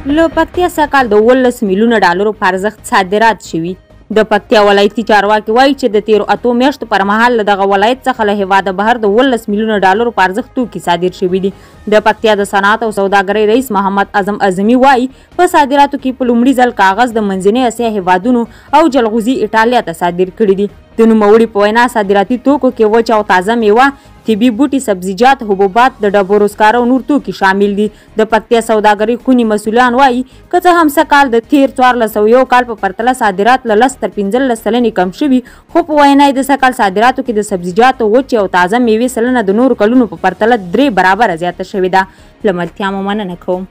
له پکتیا سږکال د 17 میلیونه ډالرو په ارزښت صادرات شوي. د پکتیا ولایتي چارواکي وایي چې د تېرو 8 میاشتو پر مهال له دغه ولایت څخه له هېواده بهر د 17 میلیونه ډالرو په ارزښت توکي صادر شوي دي. د پکتیا د صنعت او سوداګرۍ رئیس محمد اعظم اعظمي وایي، په صادراتو کې په لومړي ځل کاغذ د منځنۍ اسیا هېوادونو او جلغوزي ایټالیا ته صادر کړي دي. د نوموړي په وینا، صادراتي توکو کې وچه او تازه میوه، طبي بوټي، سبزیجات، حبوبات، د ډبرو سکاره او نور توکي شامل دي. د پکتیا سوداګرۍ خونې مسؤلان وایي، که څه هم سږکال د تېر 1401 کال په پرتله صادرات له 10 تر 15 سلنې کم شوي، خو په وینا یې د سږکال صادراتو کې د سبزیجاتو، وچې او تازه میوې سلنه د نورو کلونو په پرتله 3 برابره زیاته شوې ده. له ملتیا مو مننه کوم.